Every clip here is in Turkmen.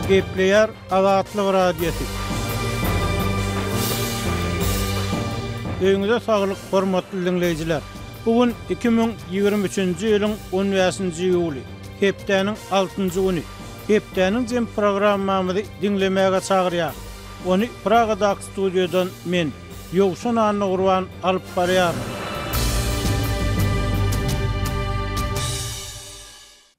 Gepleýär Azatlyk Radiosy. Öýüňize saglyk, hormatly diňleýjiler! Bu gün 2023-nji ýylyň on bäşinji iýuly, hepdäniň altynjy güni. Hepdäniň jem programmamyzy diňlemäge çagyrýarys. Ony Pragadaky studiýadan men, Ýowşan Annagurban alyp barýaryn.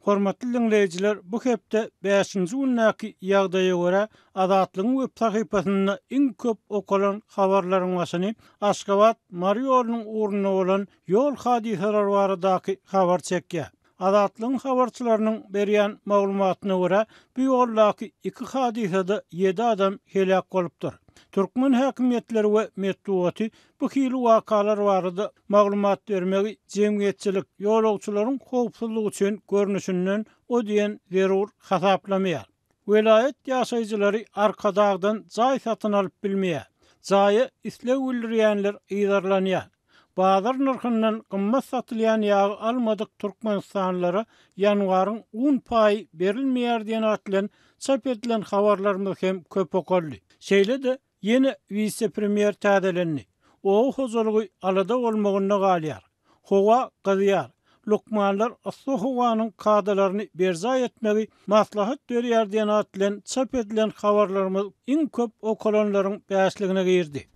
Hormatly diňleýjiler, bu hepde bäşinji gündäki ýagdaýa görä, Azatlygyň web sahypasynda iň köp okalan habarlaryň başyny Aşgabat, Mary ýolunyň ugrunda bolan ýol hadysalary baradaky habar çekýär. Azatlygyň habarçylarynyň berýän maglumatyna görä, bu ýoldaky iki hadysada ýedi adam heläk bolupdyr. Türkmen häkimiýetleri we metbugaty bu hili wakalar barada maglumat bermegi jemgyýetçilik, ýolagçylaryň howpsuzlygy üçin görnüşinden o diýen zerur hasaplamaýar. Welaýat ýaşaýjylary Arkadagdan jaý satyn alyp bilmeýär. Jaýa isleg bildirýänler yzarlanýar. Bazar nyrhyndan gymmat satylýan ýagy almadyk türkmenistanlylara ýanwaryň un paýy berilmeýär diýen at bilen çap edilen habarlarymyz hem köp okaldy. Şeýle-de, ýene wise-premýer täzelendi. Oba hojalygy alada bolmagynda galýar. Howa gyzýar. Lukmanlar yssy howanyň kadalaryny berjaý etmegi maslahat berýär diýen at bilen çap edilen habarlarymyz iň köp okalanlaryň bäşligine girdi.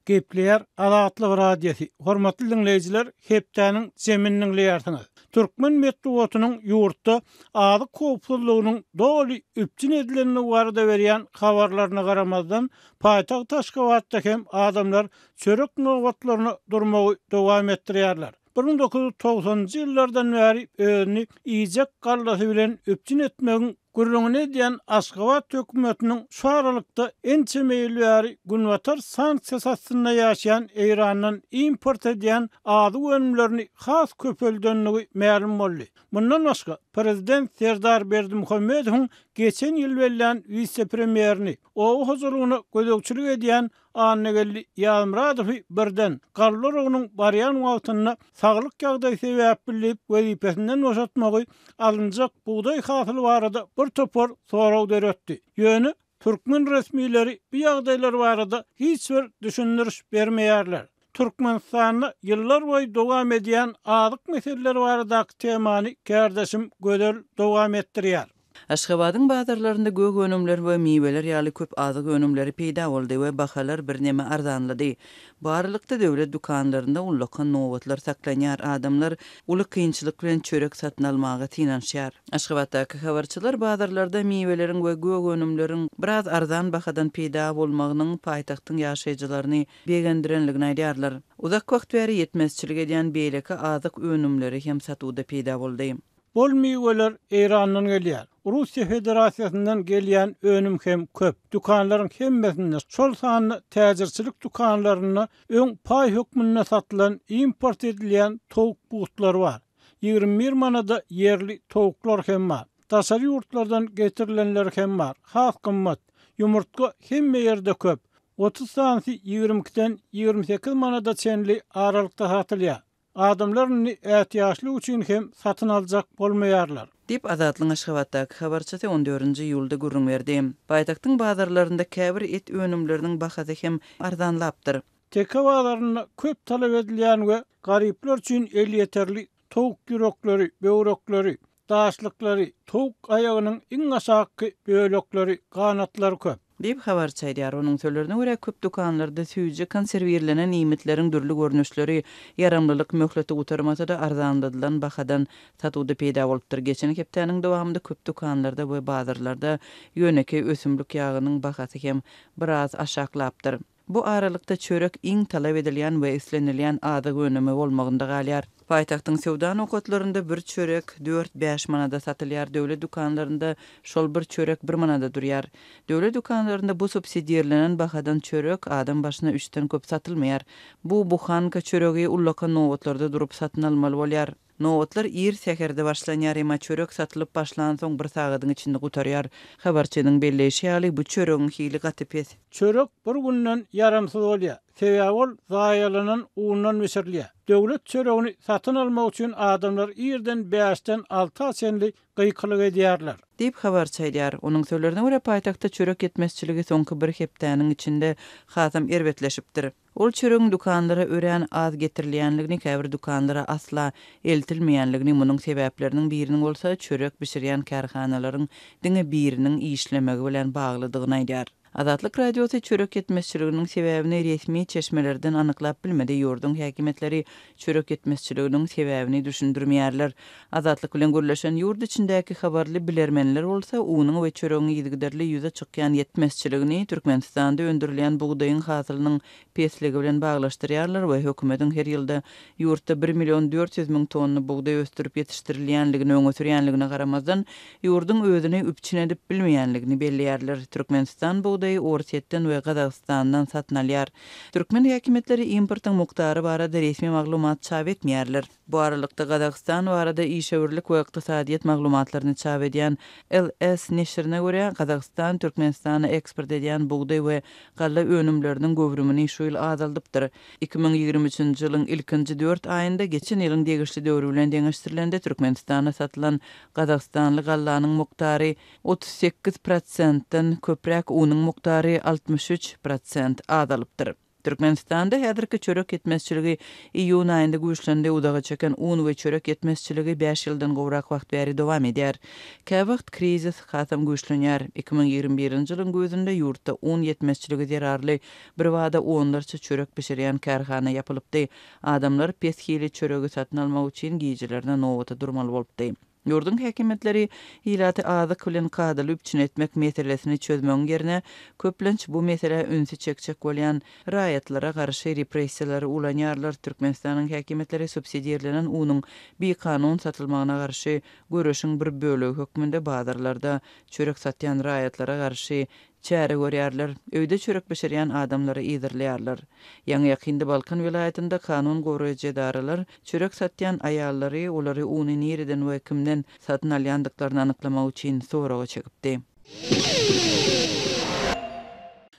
Gepleýär Azatlyk Radiosy, Hormatly diňleýjiler, hepdäniň jemini diňleýärsiňiz. Türkmen metbugatynyň ýurtda azyk howpsuzlygynyň doly üpjün edilendigi barada berýän habarlaryna garamazdan, paýtagt Aşgabatda hem adamlar çörek nobatlaryna durmagy dowam etdirýärler. 1990-njy ýyllardan bäri özüni iýjek gallasy bilen üpjün etmegiň gürrüňini edýän Aşgabat hökümetiniň şu aralykda ençeme ýyl bäri Günbatar sanksiýasy astynda ýaşaýan Eýrandan import edýän azyk önümlerini has köpeldendigi mälim boldy. Mundan başga, prezident Serdar Berdimuhamedowyň geçen ýyl bellän wise-premýerini, oba hojalygyna gözegçilik edýän Annageldi Ýazmyradowy birden, galla oragynyň barýan wagtynda saglyk ýagdaýy sebäpli diýip wezipesinden boşatmagy alynjak bugdaý hasyly barada bir topar sorag döretdi. Ýöne türkmen resmileri bu ýagdaýlar barada hiç bir düşündiriş bermeýärler. Türkmenistanda ýyllarboýy dowam edýän azyk meseleleri baradaky temany kärdeşim Gözel dowam etdirýär. Aşgabadyň bazarlarynda gök önümler we miweler ýaly köp azyk önümleri peýda boldy we bahalar birneme arzanlady. Bu aralykda, döwlet dükanlarynda ullakan nobatlar saklanýar, adamlar uly kynçylyk bilen çörek satyn almaga synanyşýar. Aşgabatdaky habarçylar bazarlarda miweleriň we gök önümleriň biraz arzan bahadan peýda bolmagynyň paýtagtyň ýaşaýjylaryny begendirenligini aýdýarlar. Uzak wagt bäri ýetmezçilik edýän beýleki azyk önümleri hem satuwda peýda boldy. Bol miweler Eýrandan gelýär. Russiýa Federasiýasyndan gelýän önüm hem köp. Dükanlaryň hemmesinde, şol sanda täjirçilik dükanlarynda öň paý hökmünde satylan import edilýän towuk butlary bar. 21 manada ýerli towuklar hem bar. Daşary ýurtlardan getirilenleri hem bar. Has gymmat. Ýumurtga hemme ýerde köp. 30 sanysy 22-den 28 manada çenli aralykda satylýar. Adamlar indi ätiýaçlyk üçin hem satyn aljak bolmaýarlar. Diýip, Azatlygyň Aşgabatdaky habarçysy on dördünji iýulda gürrüň berdi. Paýtagtyň bazarlarynda käbir et önümleriniň bahasy hem arzanlapdyr. Teke bazarynda köp talap edilýän we garyplar üçin elýeterli towuk ýürekleri, böwrekleri, Daşlyklary, towuk aýagynyň iň aşakky bölekleri, ganatlary köp. Diýip, habarçy aýdýar. Onuň sözlerine görä, köp dükanlarda süýji, konserwirlenen iýmitleriň dürli görnüşleri ýaramlylyk möhleti gutarmasa-da arzanladylan bahadan satuwda peýda bolupdyr. Geçen hepdäniň dowamynda köp dükanlarda we bazarlarda ýönekeý ösümlik ýagynyň bahasy hem biraz aşaklapdyr. Bu aralykda çörek iň talap edilýän we islenilýän azyk önümi bolmagynda galýar. Paýtagtyň söwda nokatlarynda bir çörek dört-bäş manada satylýar, döwlet dükanlarynda şol bir çörek bir manada durýar. Döwlet dükanlarynda bu subsidirlenen bahadan çörek adam başyna üçden köp satylmaýar. Bu buhanka çöregi ullakan nobatlarda durup satyn almaly bolýar. Nobatlar ir säherde başlanýar, emma çörek satylyp başlansoň bir sagadyň içinde gutarýar. Habarçynyň belleýşi ýaly, bu çöregiň hili gaty pes. Çörek bir günden ýaramsyz bolýar, sebäbi ol zaýalanan undan bişirilýär. Döwlet çöregini satyn almak üçin adamlar irden bäşden alta çenli gykylyk edýärler. Diýip, habarçy aýdýar. Onuň sözlerine görä, paýtagtda çörek ýetmezçiligi soňky bir hepdäniň içinde hasam erbetleşipdir. Ol çöregiň dükanlara örän az getirilýänligini, käbir dükanlara asla eltilmeýänligini, munuň sebäpleriniň biriniň bolsa çörek bişirýän kärhanalaryň diňe biriniň işlemegi bilen baglydygyny aýdýar. Azatlyk Radiosy çörek ýetmezçiliginiň sebäbini resmi çeşmelerden anyklap bilmedi, ýurduň häkimiýetleri çörek ýetmezçiliginiň sebäbini düşündirmeýärler. Azatlyk bilen gürleşen ýurt içindäki habarly bilermenler bolsa, unuň we çöregiň yzygiderli ýüze çykýan ýetmezçiligini Türkmenistanda öndürilýän bugdaýyň hasylynyň pesligi bilen baglaşdyrýarlar we hökümetiň her ýylda ýurtda bir million 400 müň tonna bugdaý ösdürip ýetişdirilýänligini öňe sürýänligine garamazdan, ýurduň özüni üpjün edip bilmeýänligini belleýärler. Türkmenistan bugdaýy Orsýetden we Gazagystandan satyn alýar. Türkmen häkimiýetleri importyň mukdary barada resmi maglumat çap etmeýärler. Bu aralykda, Gazagystan barada işewürlik we ykdysadyýet maglumatlaryny çap edýän LS neşirine görä, Gazagystan Türkmenistana eksport edýän bugdaý we galla önümleriniň göwrümini şu ýyl azaldypdyr. 2023-nji ýylyň ilkinji dört aýynda geçen ýylyň degişli döwri bilen deňeşdirilende Türkmenistana satylan gazagystanly gallanyň mukdary 38 prosentden köpräk, unuň mukdary 63 prosent azalypdyr. Türkmenistanda häzirki çörek ýetmezçiligi iýun aýynda güýçlendi, uzaga çeken un we çörek ýetmezçiligi bäş ýyldan gowrak wagt bäri dowam edýär. Käwagt krizis hasam güýçlenýär. 2021-nji ýylyň güýzünde ýurtda un ýetmezçiligi zerarly birbada onlarça çörek bişirýän kärhana ýapylypdy. Adamlar pes hili çöregi satyn almak üçin gijelerine nobata durmaly bolupdy. Ýurduň häkimiýetleri ilaty azyk bilen kadaly üpjün etmek meselesini çözmegiň ýerine, köplenç bu meselä ünsi çekjek bolýan raýatlara garşy repressiýalary ulanýarlar. Türkmenistanyň häkimiýetleri subsidirlenen unuň bikanun satylmagyna garşy göreşiň bir bölegi hökmünde bazarlarda çörek satýan raýatlara garşy Çäre görýärler, öýde çörek bişirýän adamlary yzarlaýarlar. Ýaňy-ýakynda Balkan welaýatynda kanun goraýjy edaralar çörek satýan aýallary, olary uny nireden we kimden satyn alýandyklaryny anyklamak üçin soraga çekipdi.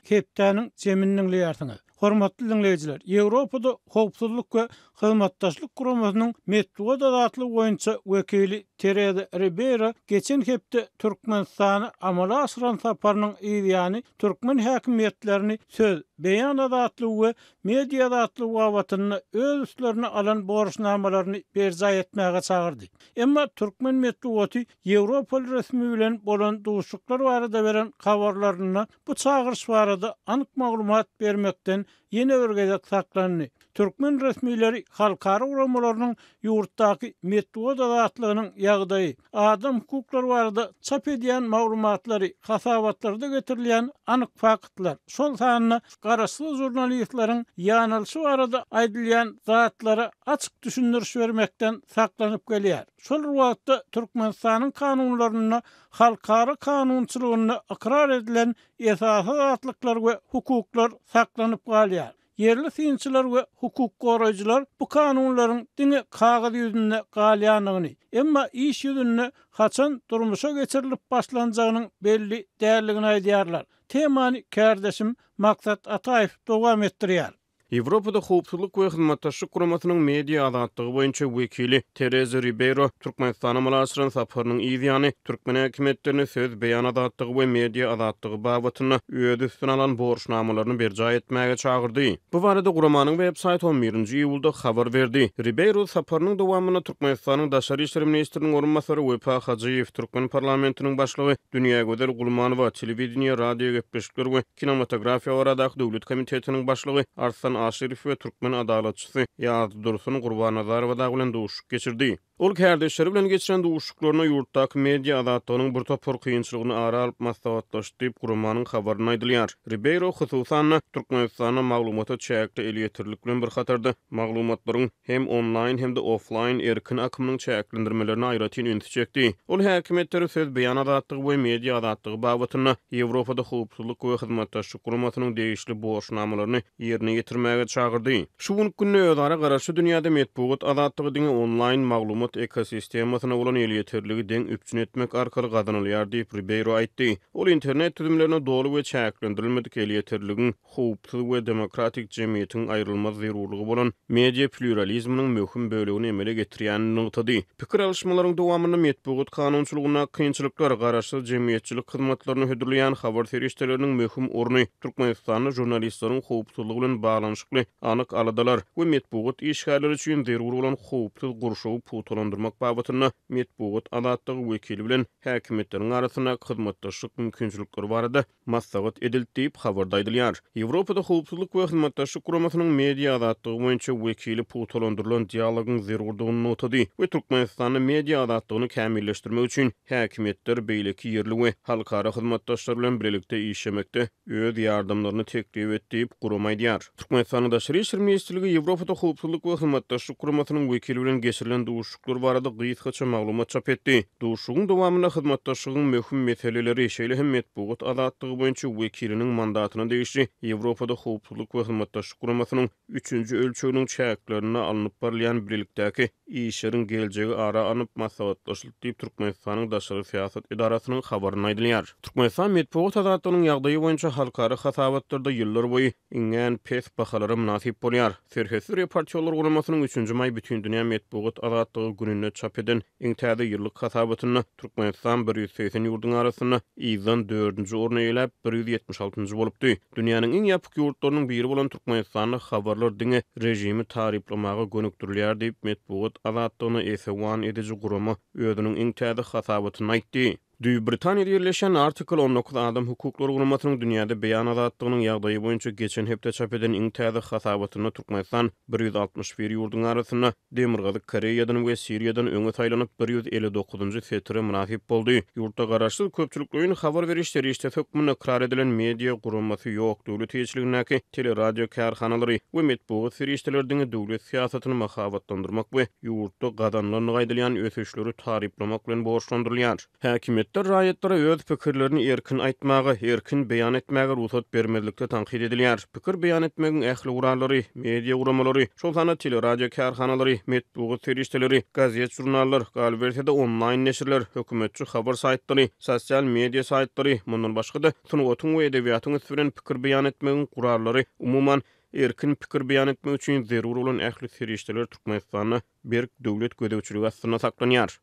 Hepdäniň jemini diňleýärsiňiz. Hormatly diňleýjiler, Ýewropada Howpsuzlyk we Hyzmatdaşlyk Guramasynyň metbugat azatlygy boýunça wekili Tereza Ribeýro geçen hepde Türkmenistana amala aşyran saparynyň yzýany türkmen häkimiýetlerini söz, beýan azatlygy we media azatlygy babatynda öz üstlerine alan borçnamalaryny berjaý etmäge çagyrdy. Emma türkmen metbugaty ýewropaly resmi bilen bolan duşuşyklar barada beren habarlarynda bu çagyryş barada anyk maglumat bermekden ýene bir gezek saklandy. Türkmen resmileri halkara guramalarynyň ýurtdaky metbugat azatlygynyň ýagdaýy, adam hukuklary barada çap edýän maglumatlary, hasabatlarda getirilýän anyk faktlar, şol sanda garaşsyz žurnalistleriň ýanalyşy barada aýdylýan zatlara açyk düşündiriş bermekden saklanyp gelýär. Şol bir wagtda, Türkmenistanyň kanunlarynda halkara kanunçylygynda ykrar edilen esasy azatlyklar we hukuklar saklanyp galýar. Ýerli synçylar we hukuk goraýjylar bu kanunlaryň diňe kagyz ýüzünde galýandygyny, emma iş ýüzünde haçan durmuşa geçirilip başlanjagynyň belli däldigini aýdýarlar. Temany kärdeşim Maksat Ataýew dowam etdirýär. Ýewropada Howpsuzlyk we Hyzmatdaşlyk Guramasynyň media azatlygy boýunça wekili Tereza Ribeýro Türkmenistana amala aşyran saparynyň yz ýany, türkmen häkimiýetlerini söz, beýan azatlygy we media azatlygy babatynda öz üstüne alan borçnamalaryny berjaý etmäge çagyrdy. Bu barada guramanyň web saýty on birinji iýulda habar berdi. Ribeýro saparynyň dowamynda Türkmenistanyň daşary işler ministriniň orunbasary Wepa Hajyýew, türkmen parlamentiniň başlygy Dünýägözel Gulmanowa, telewideniýe, radiogepleşikler we Kinematografiýa baradaky döwlet komitetiniň başlygy Arslan Aşyrow we türkmen adalatçysy Ýazdursun Gurbannazarowa dagy bilen duşuşyk geçirdi. Ol kärdeşleri bilen geçiren duşuşyklarynda ýurtdaky media azatlygynyň bir topar kynçylygyny ara alyp maslahatlaşdy diýip, guramanyň habarynda aýdylýar. Ribeýro, hususan-da, Türkmenistanda maglumata çäkli elýeterlilik bilen bir hatarda, maglumatlaryň hem onlaýn, hem-de oflaýn erkin akymynyň çäklendirmelerine aýratyn ünsi çekdi. Ol häkimiýetleri söz, beýan azatlygy we media azatlygy babatynda Ýewropada Howpsuzlyk we Hyzmatdaşlyk Guramasynyň degişli borçnamalaryny ýerine ýetirmäge çagyrdy. Şu günki günde özara garaşly dünýäde metbugat azatlygy diňe onlaýn maglumat. maglumat ekosistemasyna bolan elýeterligi deň üpjün etmek arkaly gazanylýar diýip, Ribeýro aýtdy. Ol internet düzümlerine doly we çäklendirilmedik elýeterligiň howpsuz we demokratik jemgyýetiň aýrylmaz zerurlygy bolan media plýuralizminiň möhüm bölegini emele getirýänini nygtady. Pikir alyşmalaryň dowamynda metbugat kanunçylygyndaky kynçylyklar, garaşsyz jemgyýetçilik hyzmatlaryny hödürleýän habar serişdeleriniň möhüm orny, Türkmenistanda žurnalistleriň howpsuzlygy bilen baglanyşykly anyk aladalar we metbugat işgärleri üçin zerur bolan howpsuz gurşawy pugtalandyrmak babatynda metbugat azatlygy wekili bilen häkimiýetleriň arasyndaky hyzmatdaşlyk mümkinçilikleri barada maslahat edildi diýip, habarda aýdylýar. Ýewropada Howpsuzlyk we Hyzmatdaşlyk Guramasynyň media azatlygy boýunça wekili pugtalandyrylan dialogyň zerurdygyny nygtady we Türkmenistanda media azatlygyny kämilleşdirmek üçin häkimiýetler beýleki ýerli we halkara hyzmatdaşlar bilen bilelikde işlemekde öz ýardamlaryny teklip etdi diýip, gurama aýdýar. Türkmenistanyň Daşary işler ministrligi Ýewropada Howpsuzlyk we Hyzmatdaşlyk Guramasynyň wekili bilen geçirilen duşuşyklar barada gysgaça maglumat çap etdi. Duşuşygyň dowamynda hyzmatdaşlygyň möhüm meseleleri, şeýle hem metbugat azatlygy boýunça wekiliniň mandatyna degişli Ýewropada Howpsuzlyk we Hyzmatdaşlyk Guramasynyň üçünji ölçeginiň çäklerinde alnyp barylýan bilelikdäki işleriň geljegi ara alnyp maslahatlaşyldy diýip, Türkmenistanyň daşary syýasat edarasynyň habarynda aýdylýar. Türkmenistan metbugat azatlygynyň ýagdaýy boýunça halkara hasabatlarda ýyllarboýy iňňän pes bahalara mynasyp bolýar. Serhetsiz reportýorlar guramasynyň üçünji maý Bütindünýä metbugat azatlygy gününde çap eden iň täze ýyllyk hasabatynda Türkmenistan 180 ýurduň arasynda yzdan dördünji orny eýeläp, 176-njy bolupdy. Dünýäniň iň ýapyk ýurtlarynyň biri bolan Türkmenistanda habarlar diňe režimi taryplamaga gönükdirilýär diýip, metbugat azatlygyna esewan ediji gurama özüniň iň täze hasabatynda aýtdy. Düýbi Britaniýada ýerleşýän Article 19 adam hukuklary guramasynyň dünýäde beýan azatlygynyň ýagdaýy boýunça geçen hepde çap eden iň täze hasabatynda Türkmenistan 161 ýurduň arasynda Demirgazyk Koreýadan we Siriýadan öňe saýlanyp, 159-njy setire mynasyp boldy. Ýurtda garaşsyz köpçülikleýin habar beriş serişdesi hökmünde ykrar edilen media guramasy ýok, döwlet eýeçiligindäki teleradio kärhanalary we metbugat serişdeleri diňe döwlet syýasatyny mahabatlandyrmak we ýurtda gazanylandygy aýdylýan ösüşleri taryplamak bilen borçlandyrylýar. Häkimiýetler raýatlara öz pikirlerini erkin aýtmaga, erkin beýan etmäge rugsat bermezlikde tankyt edilýär. Pikir beýan etmegiň ähli gurallary, media guramalary, şol sanda teleradio kärhanalary, metbugat serişdeleri, gazet-žurnallar, galyberse-de onlaýn neşirler, hökümetçi habar saýtlary, sosial media saýtlary, mundan başga-da, sungatyň we edebiýatyň üsti bilen pikir beýan etmegiň gurallary, umuman, Erkin pikir beýan etmek üçin zerur bolan ähli serişdeler Türkmenistanda berk döwlet gözegçiligi astynda saklanýar.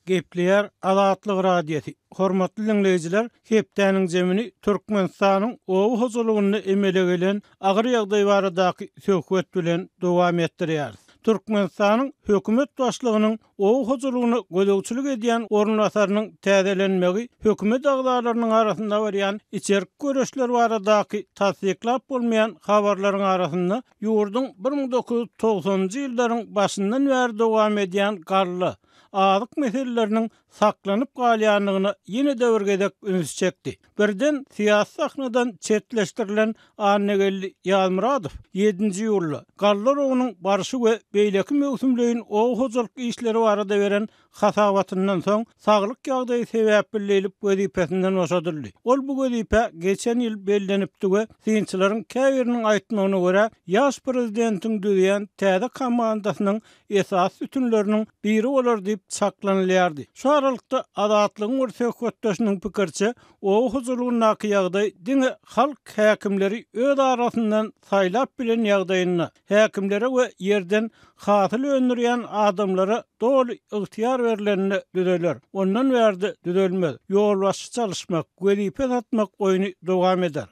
Gepleýär Azatlyk Radiosy, Hormatly diňleýjiler, hepdäniň jemini Türkmenistanyň oba hojalygynda emele gelen agyr ýagdaý baradaky söhbet bilen dowam etdirýäris. Türkmenistanyň hökümet başlygynyň Oba hojalygyna gözegçilik edýän orunbasarynyň täzelenmegi hökümet agzalarynyň arasynda barýan içerki göreşler baradaky tassyklap bolmaýan habarlaryň arasynda ýurduň 1990-njy ýyllaryň başyndan bäri dowam edýän galla, azyk meseleleriniň saklanyp galýandygyna ýene-de bir gezek ünsi çekdi. Birden syýasy sahnadan çetleşdirilen Annageldi Ýazmyradow ýedinji iýulda galla oragynyň barşy we beýleki möwsümleýin oba hojalyk işleri barada beren hasabatyndan soň saglyk ýagdaýy sebäpli diýlip wezipesinden boşadyldy. Ol bu wezipä geçen ýyl bellenipdi we synçylaryň käbiriniň aýtmagyna görä, ýaş prezidentiň düzýän täze komandasynyň esasy sütünleriniň biri bolar diýip çaklanylýardy. Şu aralykda, Azatlygyň bir söhbetdeşiniň pikiriçe, oba hojalygyndaky ýagdaý diňe halk häkimleri öz arasyndan saýlap bilen ýagdaýynda, häkimlere we ýerden hasyl öndürýän adamlara doly ygtyýar berlende düzeler. Ondan bärde düzelmez. Ýolbaşçy çalyşmak, wezipe satmak oýny dowam eder.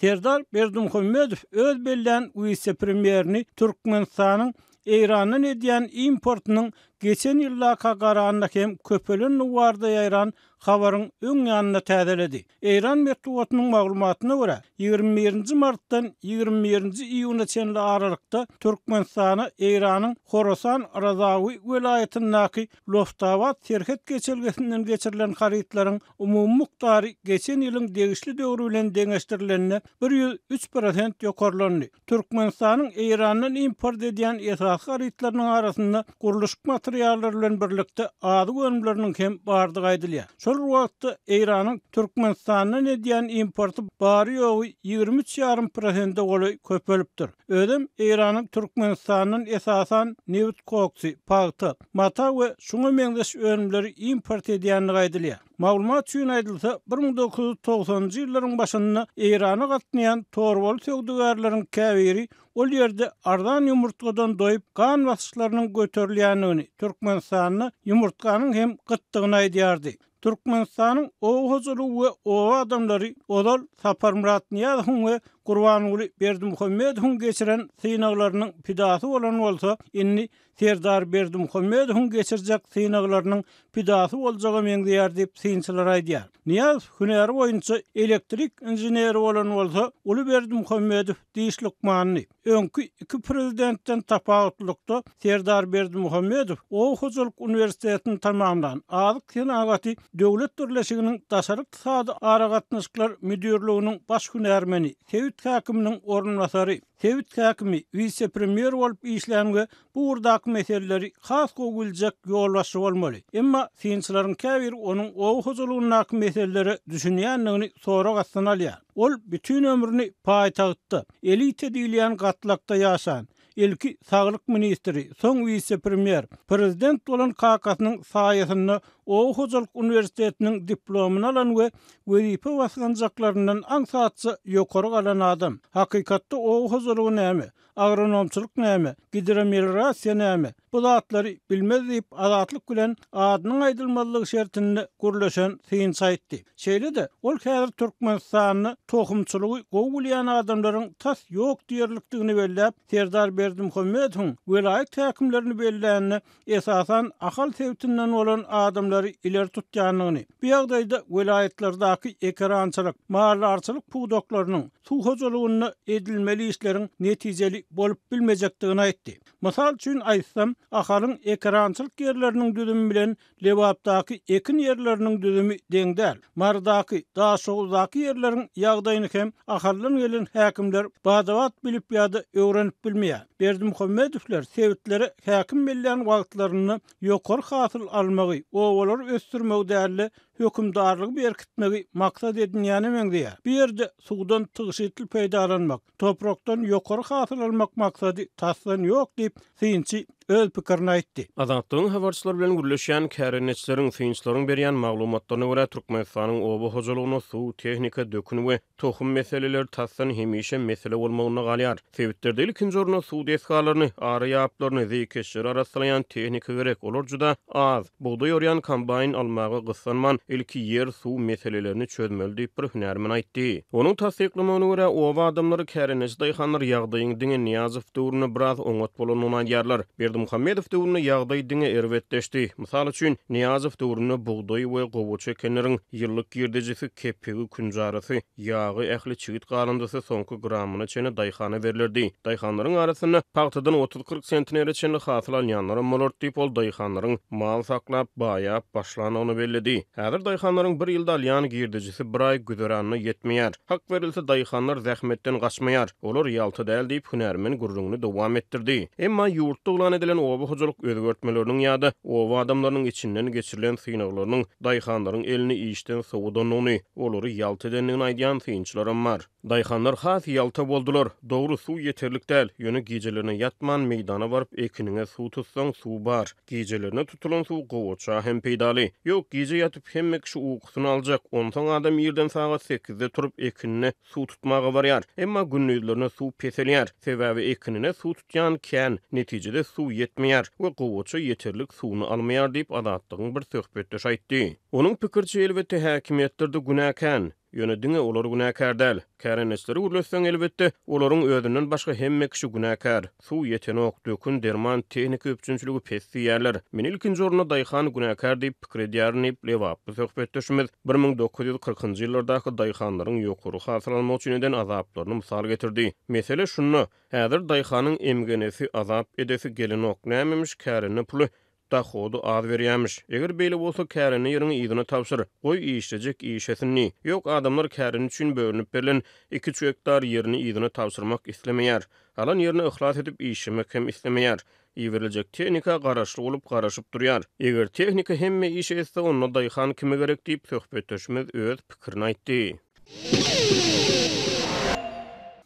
Serdar Berdimuhamedow öz bellän wise-premýerini Türkmenistanyň Eýrandan edýän importynyň geçen ýyldaka garanda hem köpelendigi barada ýaýran habaryň öň ýanynda täzeledi. Eýran metbugatynyň maglumatyna görä, 21 nji martdan 21 nji iýuna çenli aralykda Türkmenistana Eýranyň Horasan Razawi welaýatyndaky Loftabat serhet geçelgesinden geçirilen harytlaryň Umumy mukdary geçen ýylyň degişli döwri bilen deňeşdirilende 103 prosent ýokarlandy. Türkmenistanyň Eýrandan import edýän esasy harytlarynyň arasynda gurluşyk materiallaryny. materiallary bilen birlikde azyk önümleriniň hem bardygy aýdylýar. Şol bir wagtda, Eýranyň Türkmenistandan edýän importy bary-ýogy 23 ýarym prosente golaý köpelipdir. Özem Eýranyň Türkmenistandan esasan nebit koksy, pagta, mata we şuňa meňzeş önümleri import edýändigi aýdylýar. Maglumat üçin aýdylsa, 1990-njy ýyllaryň başynda Eýrana gatnaýan torbaly söwdagärleriň käbiri ol ýerde arzan ýumurtgadan doýup, gan basyşlarynyň göterilýändigini, Türkmenistanda ýumurtganyň hem gytdygyny aýdýardy. Türkmenistanyň oba hojalygy we oba adamlary ozal Saparmyrat Nyýazowyň we Gurbanguly Berdimuhamedowyň geçiren synaglarynyň pidasy bolan bolsa, indi Serdar Berdimuhamedowyň geçirjek synaglarynyň pidasy boljaga meňzeýär diýip, synçylar aýdýar. Nyýazow hünäri boýunça elektrik inženeri bolan bolsa, uly Berdimuhamedow diş lukmanydy. Öňki iki prezidentden tapawutlylykda, Serdar Berdimuhamedow oba hojalyk uniwersitetini tamamlan, Azyk senagaty döwlet birleşiginiň daşary ykdysady aragatnaşyklar müdirliginiň baş hünärmeni, sebit häkiminiň orunbasary, sebit häkimi, wise-premýer bolup işlän we bu ugurdaky meseleleri has gowy biljek ýolbaşçy bolmaly. Emma synçylaryň käbiri onuň oba hojalygyndaky meselelere düşünýändigini sorag astyna alýar. Ol bütin ömrüni paýtagtda, elita diýilýän gatlakda ýaşan, ilki saglyk ministri, soň wise-premýer, prezident bolan kakasynyň saýasynda oba hojalyk uniwersitetiniň diplomyny alan we wezipe basgançaklaryndan aňsatja ýokary galan adam. Hakykatda oba hojalygy näme? Agronomçylyk näme? Gidromeliorasiýa näme? Bu zatlary bilmez diýip, Azatlyk bilen adynyň aýdylmazlygy şertinde gürleşen synçy aýtdy. Şeýle-de, ol häzir Türkmenistanda tohumçylygy gowy bilýän adamlaryň tas ýok diýerlikdigini belläp, Serdar Berdimuhamedowyň welaýat häkimlerini bellände esasan Ahal sebitinden bolan adamlary ileri tutýandygyny, bu ýagdaýda welaýatlardaky ekerançylyk, maldarçylyk pudaklarynyň, suw hojalygynda edilmeli işleriň netijeli bolup bilmejekdigini aýtdy. Mysal üçin aýtsam, Ahalyň ekerançylyk ýerleriniň düzümi bilen Lebapdaky ekin ýerleriniň düzümi deň däl. Marydaky, Daşoguzdaky ýerleriň ýagdaýyny hem Ahaldan gelen häkimler bada-bat bilip ýa-da öwrenip bilmeýär. Berdimuhamedowlar sebitlere häkim bellän wagtlarynda ýokary hasyl almagy, obalary ösdürmegi däl-de, hökümdarlygy berkitmegi maksat edinýäne meňzeýär. Bu ýerde suwdan tygşytly peýdalanmak, toprakdan ýokary hasyl almak maksady tasdan ýok diýip, synçy öz pikirini aýtdy. Azatlygyň habarçylary bilen gürleşýän kärendeçileriň, synçylaryň berýän maglumatlaryna görä, Türkmenistanyň oba hojalygynda suw, tehnika, dökün we tohum meseleleri tasdan hemişe mesele bolmagynda galýar. Sebitlerde ilkinji orunda suw desgalaryny, ary ýaplaryny, zeýkeşleri arassalaýan tehnika gerek, olar juda az. Bugdaý orýan kombaýn almaga gyssanman, ilki ýer, suw meselelerini çözmeli diýip, bir hünärmen aýtdy. Onuň tassyklamagyna görä, oba adamlary, kärendeçi daýhanlar ýagdaýyň diňe Nyýazow döwründe biraz oňat bolandygyny aýdýarlar. Berdimuhamedow döwründe ýagdaý diňe erbetleşdi. Mysal üçin, Nyýazow döwründe bugdaý we gowaça ekenleriň ýyllyk girdejisi, kepigi, künjarasy, ýagy, ähli çigit galyndysy soňky gramyna çenli daýhana berlerdi. Daýhanlaryň arasynda pagtadan otuz-kyrk sentnere çenli hasyl alýanlaram bolardy diýip, ol daýhanlaryň mal saklap, baýap başlandygyny belledi. Häzir daýhanlaryň bir ýylda alýan girdejisi bir aý güzeranyna ýetmeýär. Hak berilse, daýhanlar zähmetden gaçmaýar. Olar ýalta däl diýip, hünärmen gürrüňini dowam etdirdi. Emma ýurtda yglan edilen oba hojalyk özgertmeleriniň ýa-da oba adamlarynyň içinden geçirilen synaglarynyň daýhanlaryň elini işden sowadandygyny, olary ýalta edendigini aýdýan synçylaram bar. Daýhanlar has ýalta boldular. Dogry, suw ýeterlik däl, ýöne gijelerine ýatman meýdana baryp ekiniňe suw tutsaň, suw bar. Gijelerine tutulan suw gowaça hem peýdaly. Ýok, gije ýatyp hemme kişi ukusyny aljak, onsoň adam irden sagat sekizde turup ekinine suw tutmaga barýar. Emma gündizlerine suw peselýär. Sebäbi ekinine suw tutýan kän, netijede suw ýetmeýär we gowaça ýeterlik suwuny almaýar diýip, Azatlygyň bir söhbetdeşi aýtdy. Onuň pikiriçe, elbetde, häkimiýetlerde günä kän. Ýöne diňe olar günäkär däl. Kärendeçileri gürletseň, elbetde, olaryň özünden başga hemme kişi günäkär. Suw ýetenok, dökün, derman, tehnika üpjünçiligi pes diýýärler. Men ilkinji orunda daýhan günäkär diýip pikir edýärin diýip, lebaply söhbetdeşimiz 1940-njy ýyllardaky daýhanlaryň ýokary hasyl almak üçin eden azaplaryny mysal getirdi. Mesele şunda, häzir daýhanyň emgenesi, azap edesi gelenok. Nämemiş kärende puly? Dahody az berýämiş. Eger beýle bolsa, kärende ýeriňi yzyna tabşyr. Goý, işlejek işesin diý. Ýok, adamlar kärende üçin bölünip berlen iki-üç gektar ýerini yzyna tabşyrmak islemeýär. Alan ýerine yhlas edip işlemek hem islemeýär. Iberiljek tehnika garaşly bolup garaşyp durýar. Eger tehnika hemme işi etse, onda daýhan kime gerek diýip, söhbetdeşimiz öz pikirini aýtdy.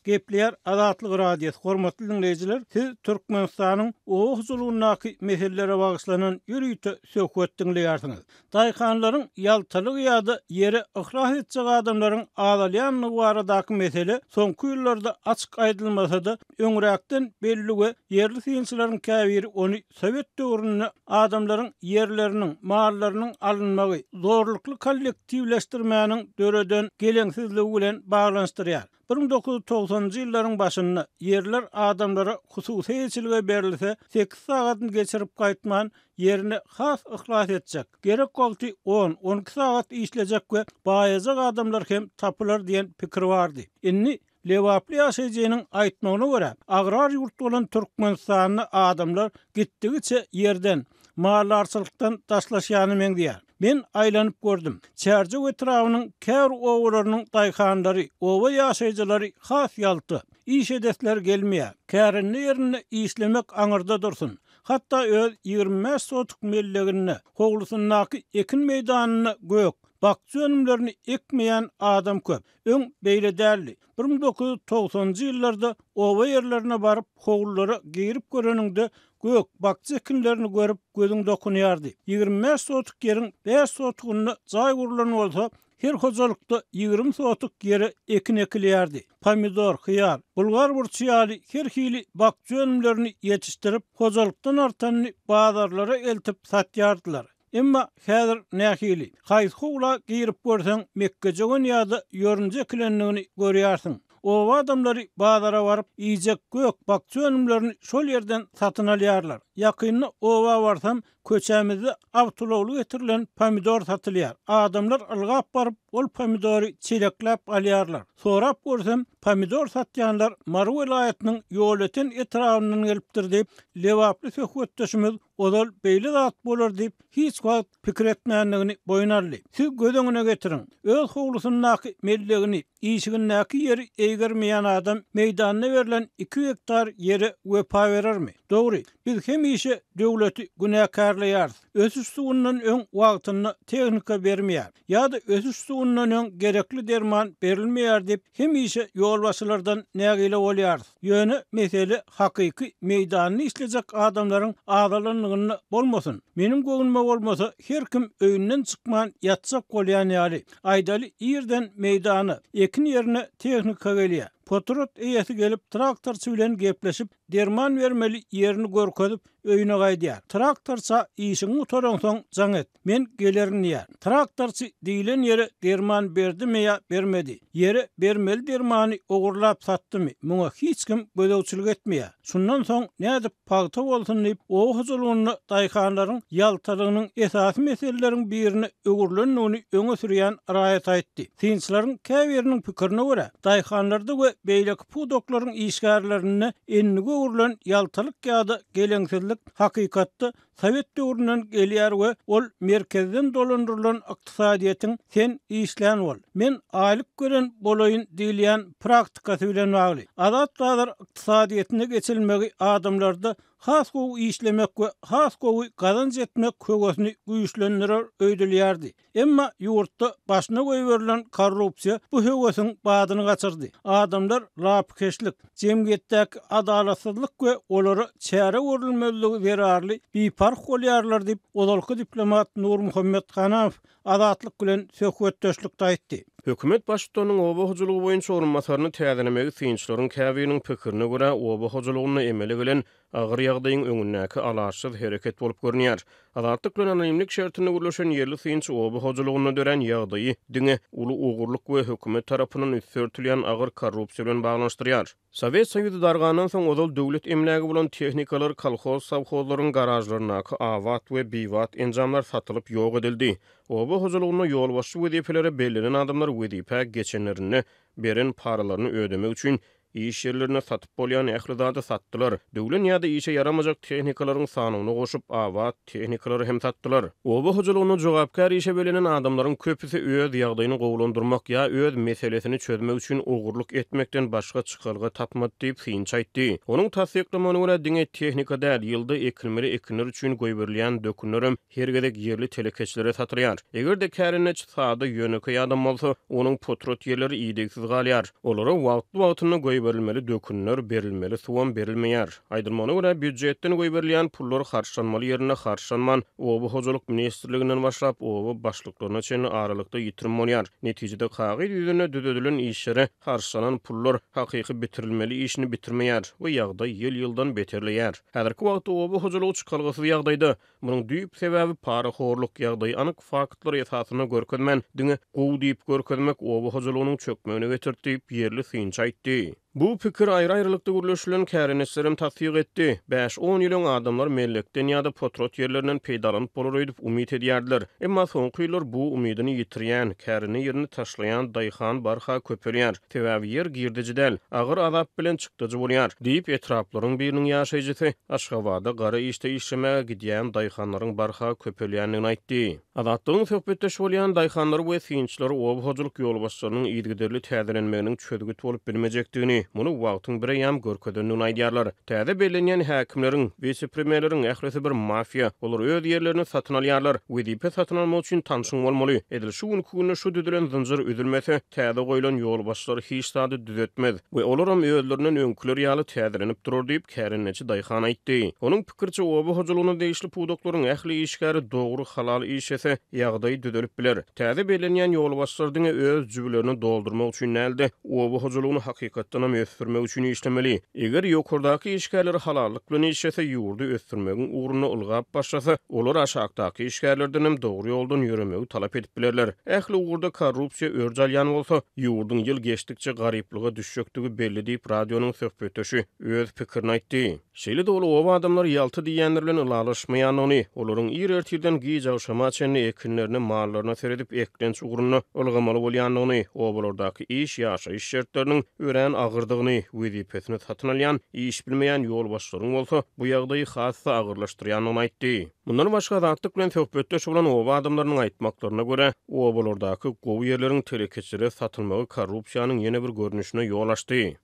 Gepleýär Azatlyk Radiosy, Hormatly diňleýjiler, siz Türkmenistanyň oba hojalygyndaky meselelere bagyşlanan ýörite söhbet diňleýärsiňiz. Daýhanlaryň ýaltalygy ýa-da ýere yhlas etjek adamlaryň azalýandygy baradaky mesele soňky ýyllarda açyk aýdylmasa-da, öňräkden belli we ýerli synçylaryň käbiri ony sowet döwründe adamlaryň ýerleriniň, mallarynyň alynmagy, zorlukly kollektiwleşdirmäniň döreden geleňsizligi bilen baglanyşdyrýar. 1990-njy ýyllaryň başynda ýerler adamlara hususy eýeçilige berilse, sekiz sagadyny geçirip gaýtman, ýerine has yhlas etjek, gerek wagty on, 12 sagat işlejek we baýajak adamlar hem tapylar diýen pikir bardy. Indi lebaply ýaşaýjynyň aýtmagyna görä, agrar ýurt bolan Türkmenistanda adamlar gitdigiçe ýerden, maldarçylykdan daşlaşýana meňzeýär. Men aýlanyp gördüm. Çärjew etrabynyň käbir obalarynyň daýhanlary, oba ýaşaýjylary has ýalta. Iş edesleri gelmeýär. Kärende ýerinde işlemek aňyrda dursun. Hatda öz 25 sotuk melleginde, howlusyndaky ekin meýdanynda gök, bakja önümlerini ekmeýän adam köp. Öň beýle däldi. 1990-njy ýyllarda oba ýerlerine baryp, howlulara girip göreniňde, gök, bakja ekinlerini görüp, gözüň dokunýardy. 25 sotuk ýeriň bäş sotugynda jaý gurlan bolsa, her hojalykda 20 sotuk ýere ekin ekilýärdi. Pomidor, hyýar, bulgar burçy ýaly her hili bakja önümlerini ýetişdirip, hojalykdan artanyny bazarlara eltip satýardylar. Emma häzir nähili? Haýsy howla girip görseň, mekgejöwen ýa-da ýorunja ekilendigini görýärsiň. Oba adamlary bazara baryp, iýjek gök, bakja önümlerini şol ýerden satyn alýarlar. Ýakynda oba barsam, köçämizde awtoulagly getirilen pomidor satylýar. Adamlar ylgap baryp, ol pomidory çelekläp alýarlar. Sorap görsem, pomidor satýanlar Mary welaýatynyň Ýolöten etrabyndan gelipdir diýip, lebaply söhbetdeşimiz ozal beýle zat bolar diýip hiç wagt pikir etmändigini boýun aldy. Siz göz öňüne getiriň, öz howlusyndaky mellegini, işigindäki ýeri eýgermeýän adam meýdanda berlen iki gektar ýere wepa berermi? Dogry, biz hemişe döwleti günäkärleýäris, ösüş suwundan öň wagtynda tehnika bermeýär ýa-da ösüş suwundan öň gerekli derman berilmeýär diýip hemişe ýolbaşçylardan nägile bolýarys. Ýöne mesele hakyky meýdanda işlejek adamlaryň azalanlygynda bolmasyn. Meniň göwnüme bolmasa her kim öýünden çykman ýatjak bolýan ýaly. Aýdaly irden meýdana, ekin ýerine tehnika gelýär. Potrat eýesi gelip traktorçy bilen gepleşip derman bermeli ýerini görkezip öýüne gaýdýar. Traktorça işiňi gutaraňsoň jaň et. Men gelerin diýýär. Traktorçy diýlen ýere derman berdimi ýa bermedi, ýere bermeli dermany ogurlap satdymy, muňa hiç kim gözegçilik etmeýär. Şundan soň nädip pagta bolsun diýip, oba hojalygynda daýhanlaryň ýaltalygynyň esasy meseleleriň birine öwrülendigini öňe sürýän raýat aýtdy. Synçylaryň käbiriniň pikirine görä, daýhanlarda we beýleki pudaklaryň işgärlerinde endige öwrülen ýaltalyk ýa-da geleňsizlik hakykatda Sowet döwründen gelýär we ol merkezden dolandyrylan ykdysadyýetiň sen işlän bol, men aýlyk gören bolaýyn diýilýän praktikasy bilen bagly. Azat bazar ykdysadyýetine geçilmegi adamlarda has gowy işlemek we has gowy gazanç etmek höwesini güýçlendirer öýdülýärdi. Emma ýurtda başyna goýberilen korrupsiýa bu höwesiň badyny gaçyrdy. Adamlar lapykeçlik, jemgyýetdäki adalatsyzlyk we olara çäre görülmezligi zerarly biparh bolýarlar diýip, ozalky diplomat Nurmuhammet Hanamow Azatlyk bilen söhbetdeşlikde aýtdy. Hökümet baştutanynyň oba hojalygy boýunça orunbasaryny täzelemegi synçylaryň käbiriniň pikirine görä, oba hojalygynda emele gelen agyr ýagdaýyň öňündäki alaçsyz hereket bolup görünýär. Azatlyk bilen anonimlik şertinde gürleşen ýerli synçy oba hojalygynda dörän ýagdaýy diňe uly ogurlyk we hökümet tarapyndan üsti örtülýän agyr korrupsiýa bilen baglanyşdyrýar. Sowet Soýuzy dargandan soň ozal döwlet emlägi bolan tehnikalar kolhoz-sowhozlaryň garažlaryndaky abat we bibat enjamlar satylyp ýok edildi. Oba hojalygynda ýolbaşçy wezipelere bellenen adamlar wezipä geçenlerinde beren paralaryny ödemek üçin. Iş ýerlerinde satyp bolýan ähli zady satdylar. Döwlen ýa-da işe ýaramajak tehnikalaryň sanyna goşup, abat tehnikalary hem satdylar. Oba hojalygynda jogapkär işe bellenen adamlaryň köpüsi öz ýagdaýyny gowulandyrmak ýa öz meselesini çözmek üçin ogurlyk etmekden başga çykalga tapmady diýip, synçy aýtdy. Onuň tassyklamagyna görä, diňe tehnika däl, ýylda ekilmeli ekinler üçin goýberilýän dökünlerem her gezek ýerli telekeçilere satylýar. Eger-de kärendeçi sada, ýönekeý adam bolsa, onuň potrat ýerleri idegsiz galýar. Olara wagtly-wagtynda goýberilmeli dökünler, berilmeli suwam berilmeýär. Aýdylmagyna görä, býujetden goýberilýän pullar harçlanmaly ýerinde harçlanman, Oba hojalyk ministrliginden başlap, oba başlyklaryna çenli aralykda ýitirim bolýar. Netijede, kagyz ýüzünde düzedilen işlere harçlanan pullar hakyky bitirilmeli işini bitirmeýär we ýagdaý ýyl-ýyldan beterleýär. Häzirki wagtda oba hojalygy çykalgasyz ýagdaýda. Munuň düýp sebäbi parahorluk, ýagdaýy anyk faktlar esasynda görkezmän, diňe gowy diýip görkezmek oba hojalygynyň çökmegine getirdi diýip, ýerli synçy aýtdy. Bu pikiri aýry-aýrylykda gürleşilen kärendeçilerem tassyk etdi. Bäş-on ýyl öň adamlar mellekden ýa-da potrat ýerlerinden peýdalanyp bolar öýdüp umyt edýärdiler. Emma soňky ýyllar bu umydyny ýitirýän, kärende ýerini taşlaýan daýhan barha köpelýär. Sebäbi ýer girdeji däl, agyr azap bilen çykdajy bolýar, diýip, etraplaryň biriniň ýaşaýjysy Aşgabada gara işde işlemäge gidýän daýhanlaryň barha köpelýändigini aýtdy. Azatlygyň söhbetdeşi bolýan daýhanlary we synçylary oba hojalyk ýolbaşçylarynyň yzygiderli täzelenmeginiň çözgüt bolup bilmejekdigini, muny wagtyň bireýýäm görkezendigini aýdýarlar. Täze bellenýän häkimleriň, wise-premýerleriň ählisi bir mafiýa. Olar öz ýerlerini satyn alýarlar. Wezipe satyn almak üçin tanşyň bolmaly. Edil şu günki günde şu düzülen zynjyr üzülmese, täze goýlan ýolbaşçylar hiç zady düzetmez we olaram özlerinden öňküler ýaly täzelenip durar diýip, kärendeçi daýhan aýtdy. Onuň pikiriçe, oba hojalygyna degişli pudaklaryň ähli işgäri dogry, halal işlese, ýagdaý düzelip biler. Täze bellenýän ýolbaşçylar diňe öz jübülerini doldurmak üçin däl-de, oba hojalygyny hakykatdanam ösdürmek üçin işlemeli. Eger ýokardaky işgärler halallyk bilen işlese, ýurdy ösdürmegiň ugrunda ylgap başlasa, olar aşakdaky işgärlerdenem dogry ýoldan ýöremegi talap edip bilerler. Ähli ugurda korrupsiýa örç alýan bolsa, ýurduň ýyl geçdikçe garyplyga düşjekdigi belli diýip, radionyň söhbetdeşi öz pikirini aýtdy. Şeýle-de ol oba adamlary ýalta diýýänler bilen ylalaşmaýandygyny, olaryň ir ertirden giç agşama çenli ekinlerine, mallaryna seredip eklenç ugrunda ylgamaly bolýandygyny, obalardaky iş, ýaşaýyş şertleriniň örän agyrdygyny, wezipesini satyn alýan, iş bilmeýän ýolbaşçylaryň bolsa bu ýagdaýy has-da agyrlaşdyrýandygyny aýtdy. Mundan başga Azatlyk bilen söhbetdeş bolan oba adamlarynyň aýtmaklaryna görä, obalardaky gowy ýerleriň telekeçilere satylmagy korrupsiýanyň ýene bir görnüşine ýol açdy.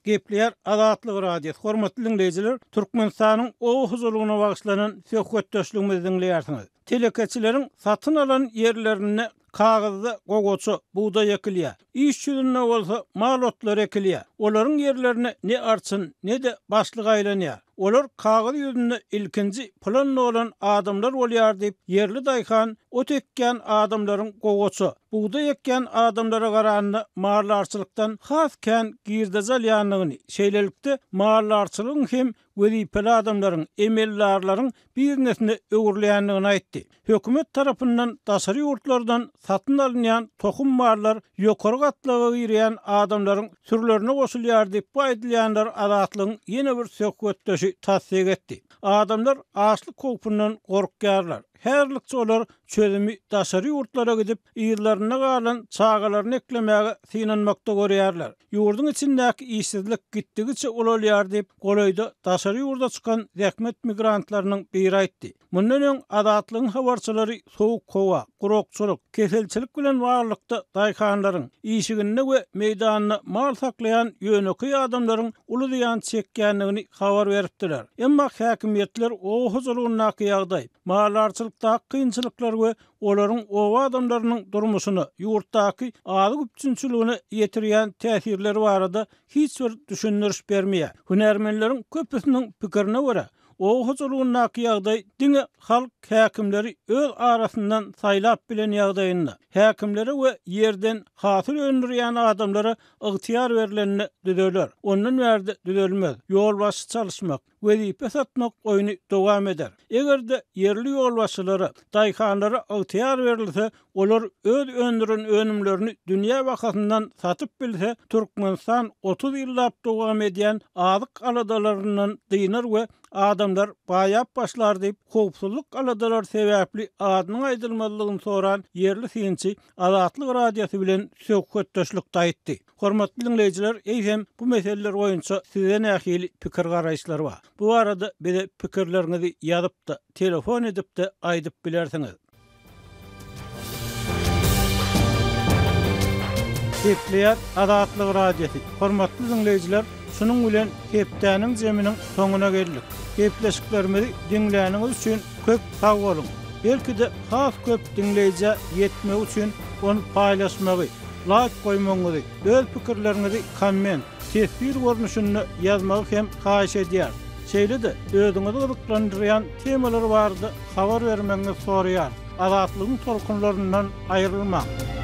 Gepleýär Azatlyk Radiosy, Hormatly diňleýjiler, Türkmenistanyň oba hojalygyna bagyşlanan söhbetdeşligimizi diňleýärsiňiz. Telekeçileriň satyn alan ýerlerinde kagyzda gowaça, bugdaý ekilýär. Iş ýüzünde bolsa mal otlary ekilýär. Olaryň ýerlerine ne arçyn, ne-de başlyk aýlanýar. Olar kagyz ýüzünde ilkinji plan dolan adamlar bolýar diýip, ýerli daýhan ot ekýän adamlaryň gowaça, bugdaý ekýän adamlara garanda maldarçylykdan has kän girdeji alýandygyny, şeýlelikde, maldarçylygyň hem wezipeli adamlaryň, emeldarlaryň biznesine öwrülýändigini aýtdy. Hökümet tarapyndan daşary ýurtlardan satyn alynýan tohum mallar ýokary gatlaga girýän adamlaryň sürülerine goşulýar diýip, bu aýdylýanlary Azatlygyň ýene bir söhbetdeşi tassyk etdi. Adamlar açlyk howpundan gorkýarlar. Häzirlikçe olar çözümi daşary ýurtlara gidip, yzlarynda galan çagalaryny eklemäge synanmakda görýärler. Ýurduň içindäki işsizlik gitdigiçe ulalýar diýip, golaýda daşary ýurda çykan zähmet migrantlarynyň biri aýtdy. Mundan öň Azatlygyň habarçylary sowuk howa, gurakçylyk, keselçilik bilen baglylykda daýhanlaryň, işiginde we meýdanynda mal saklaýan ýönekeý adamlaryň uly zyýan çekýändigini habar beripdiler. Emma häkimiýetler oba hojalygyndaky ýagdaý, maldarçylykdaky kynçylyklar we olaryň oba adamlarynyň durmuşyna, ýurtdaky azyk üpjünçiligine ýetirýän täsirleri barada hiç bir düşündiriş bermeýär. Hünärmenleriň köpüsiniň pikirine görä, Oba hojalygyndaky ýagdaý diňe halk häkimleri öz arasyndan saýlap bilen ýagdaýynda, häkimlere we ýerden hasyl öndürýän adamlara ygtyýar berlende düzeler. Ondan bärde düzelmez. Ýolbaşçy çalyşmak. Wezipe satmak oýny dowam eder. Eger-de ýerli ýolbaşçylara, daýhanlara ygtyýar berilse, olar öz öndüren önümlerini dünýä bahasyndan satyp bilse, Türkmenistan 30 ýyllap dowam edýän azyk aladalaryndan dynar we adamlar baýap başlar diýip, howpsuzlyk aladalary sebäpli adynyň aýdylmazlygyny soran ýerli synçy Azatlyk Radiosy bilen söhbetdeşlikde aýtdy. Hormatly diňleýjiler, eýsem, bu meseleler boýunça sizde nähili pikir-garaýyşlar bar? Bu barada bize pikirleriňizi ýazyp-da, telefon edip-de aýdyp bilersiňiz. Gepleýär Azatlyk Radiosy. Hormatly diňleýjiler, şunuň bilen hepdäniň jeminiň soňuna geldik. Gepleşiklerimizi diňläniňiz üçin köp sag boluň! Belki-de has köp diňleýjä ýetmegi üçin ony paýlaşmagy, laýk goýmagyňyzy, öz pikirleriňizi komment, teswir görnüşinde ýazmagy hem haýyş edýäris. Şeýle-de özüňizi gyzyklandyrýan temalar barada habar bermegiňizi soraýarys. Azatlygyň tolkunlaryndan aýrylmaň!